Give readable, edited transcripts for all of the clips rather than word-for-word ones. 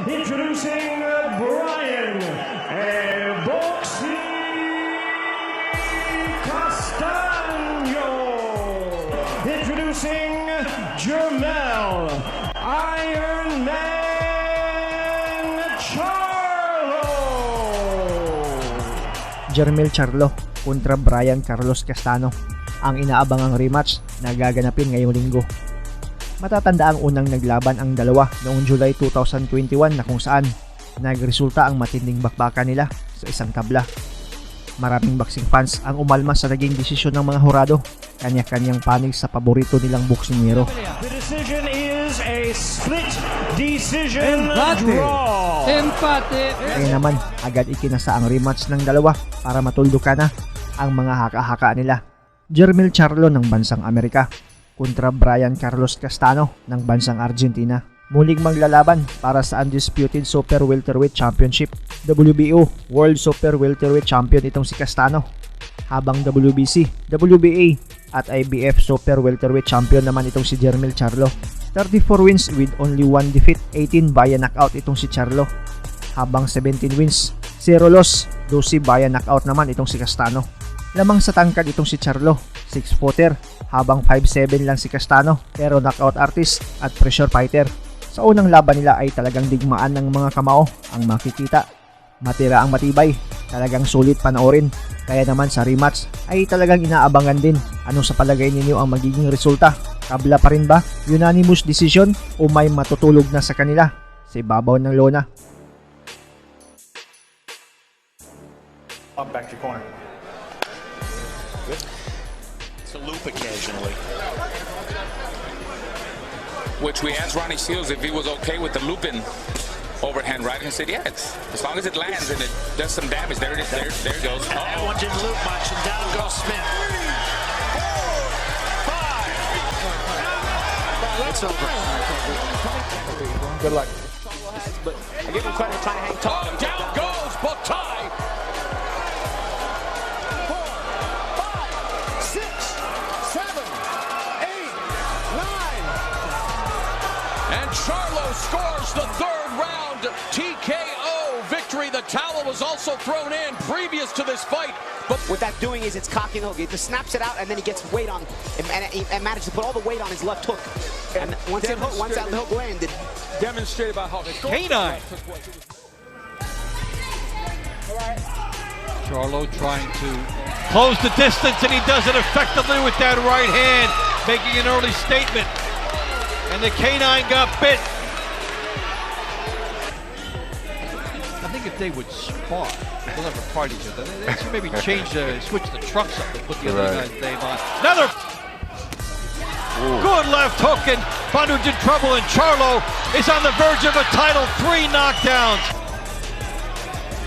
Introducing Brian Boxy Castaño. Introducing Jermell Iron Man Charlo. Jermell Charlo kontra Brian Carlos Castano ang inaabangang rematch na gaganapin ngayong linggo. Matatanda ang unang naglaban ang dalawa noong July 2021 na kung saan nagresulta ang matinding bakbakan nila sa isang tabla. Maraming boxing fans ang umalma sa naging desisyon ng mga hurado, kanya-kanyang panig sa paborito nilang boksingero. The decision is a split decision Empate. Draw. Empate. Kaya naman agad ikinasa ang rematch ng dalawa para matuldukan na ang mga haka-haka nila. Jermell Charlo ng bansang Amerika kontra Brian Carlos Castano ng bansang Argentina. Muling maglalaban para sa Undisputed Super Welterweight Championship. WBO World Super Welterweight Champion itong si Castano, habang WBC, WBA at IBF Super Welterweight Champion naman itong si Jermell Charlo. 34 wins with only 1 defeat, 18 via knockout itong si Charlo, habang 17 wins, 0 loss, 12 via knockout naman itong si Castano. Lamang sa tangkad itong si Charlo, 6-footer, habang 5'7 lang si Castano, pero knockout artist at pressure fighter. Sa unang laban nila ay talagang digmaan ng mga kamao ang makikita. Matira ang matibay, talagang sulit panoorin. Kaya naman sa rematch ay talagang inaabangan din. Ano sa palagay ninyo ang magiging resulta? Tabla pa rin ba? Unanimous decision o may matutulog na sa kanila sa ibabaw ng lona? Up back to your corner. To loop occasionally. Which we asked Ronnie Shields if he was okay with the looping overhand right, and he said, yeah, it's, as long as it lands and it does some damage. There it is. There it goes. And that Uh-oh. One didn't loop much, and down goes Smith. Five. It's over. Good luck. But I give him credit for trying to hang tough. Oh, down goes Botai. Four, five, six, seven, eight, nine. And Charlo scores the third round TKO victory. The towel was also thrown in previous to this fight. But What that's doing is it's cocking the hook. He just snaps it out and then he gets weight on and manages to put all the weight on his left hook. And once that hook landed, demonstrated by how Canine. Charlo trying to close the distance, and he does it effectively with that right hand, making an early statement. And the canine got bit. I think if they would spar, they'll never fight each other. They should maybe switch the trucks up and put the other guy's name on. Another good left hook, and Bundrage in trouble, and Charlo is on the verge of a title. Three knockdowns.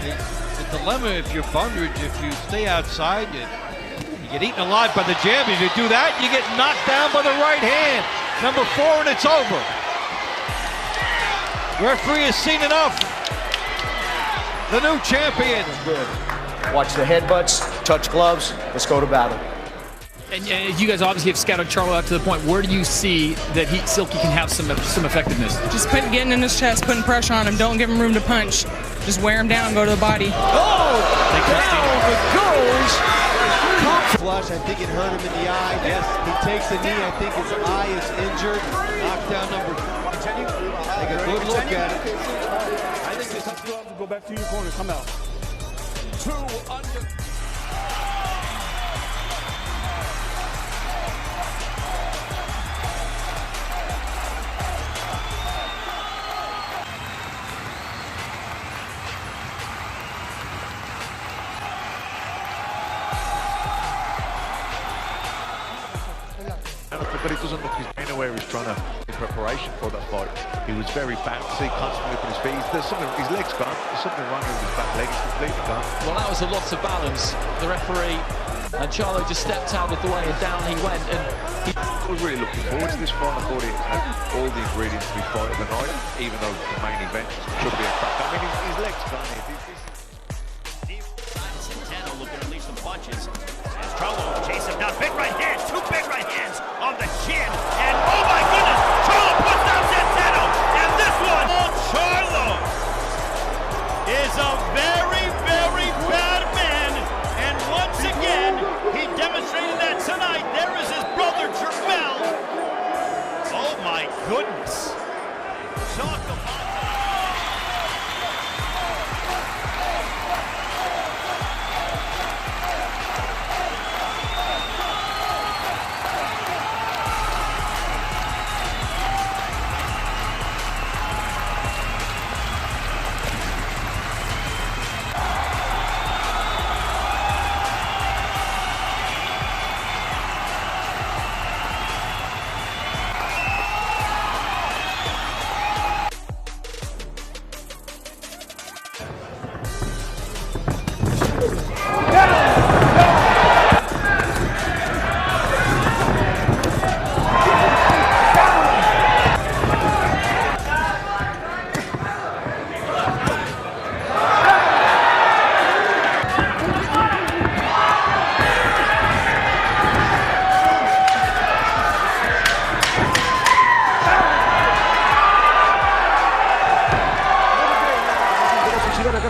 The dilemma if you're Bundrage, if you stay outside, you get eaten alive by the jab. If you do that, you get knocked down by the right hand. Number four, and it's over. Referee has seen enough. The new champion. Good. Watch the headbutts, touch gloves. Let's go to battle. And you guys obviously have scouted Charlo out to the point. Where do you see that he Silky can have some effectiveness? Just getting in his chest, putting pressure on him. Don't give him room to punch. Just wear him down, go to the body. Oh, down goes. Flush, I think it hurt him in the eye. Yes, he takes the knee. I think his eye is injured. Knockdown number. Take a good look at it. I think this touch gloves. Go back to your corner. Come out. Two under. But it doesn't look he's anywhere he's trying to in preparation for that fight. He was very bouncy, constantly up on his feet. There's something, his leg's gone. There's something wrong with his back leg. He's completely gone. Well, that was a loss of balance. The referee and Charlo just stepped out of the way and down he went. And he I was really looking forward to this fight. I thought it had all the ingredients to be fight of the night, even though the main event should be a crack. I mean, his leg's gone here. Centeno looking to unleash some punches. As Charlo chase him down. Big right hand, two big right hands on the chin. And oh my goodness, Charlo puts down Centeno. And this one, oh, Charlo. Goodness. Talk about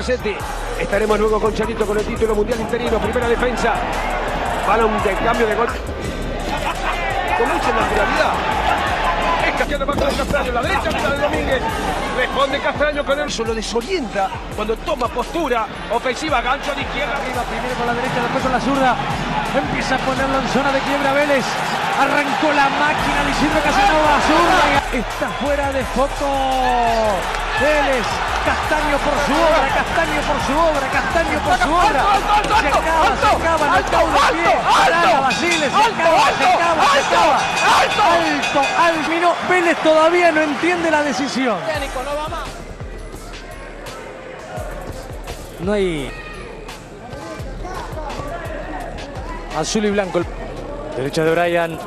Garcetti. Estaremos luego con Charito con el título mundial interino. Primera defensa. Balón de cambio de gol. Con mucha naturalidad. Es que va con Castaño. La derecha de Domínguez. Responde Castaño con el. Solo desorienta cuando toma postura ofensiva. Gancho a la izquierda. Arriba, primero con la derecha, después con la zurda. Empieza a ponerlo en zona de quiebra Vélez. Arrancó la máquina de Isidro Casanova. Zurda. Está fuera de foco. Vélez. Castaño por su obra, Castaño por su obra, Castaño por su obra. Se acaba, se acaba, alto, alto, alto, Basile, se acaba, se acaba, se acaba. Alto, alto, alto. Vélez todavía no entiende la decisión. No hay. Azul y blanco. Derecha de Brian.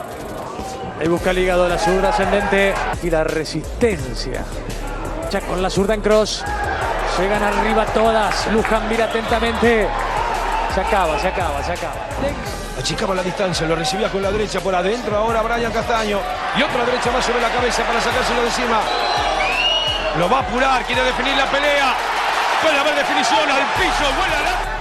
Ahí busca el hígado, la zurda ascendente y la resistencia. Ya con la zurda en cross. Llegan arriba todas. Luján mira atentamente. Se acaba, se acaba, se acaba. Achicaba la distancia, lo recibía con la derecha por adentro. Ahora Brian Castaño. Y otra derecha más sobre la cabeza para sacárselo de encima. Lo va a apurar, quiere definir la pelea. Puede haber definición al piso. Vuela la.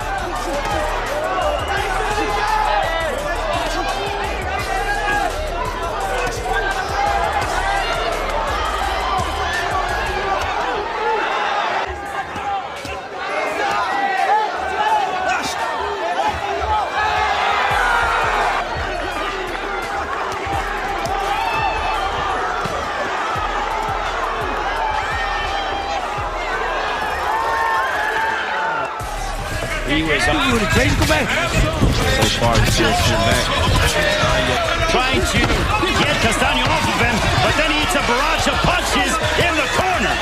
He was So far, Shields came back. Trying to get Castaño off of him, but then he eats a barrage of punches in the corner.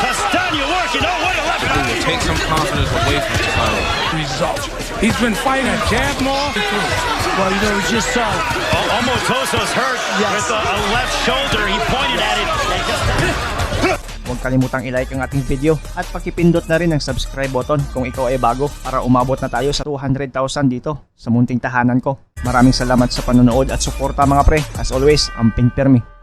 Castaño working. Oh, what a left Will take some confidence away from Charlo. Results. He's been fighting a jab more. Well, we just saw. Omotoso's hurt with a left shoulder. He pointed at it. And just Huwag kalimutang i-like ang ating video at pakipindot na rin ang subscribe button kung ikaw ay bago para umabot na tayo sa 200,000 dito sa munting tahanan ko. Maraming salamat sa panonood at suporta, mga pre. As always, amping permi.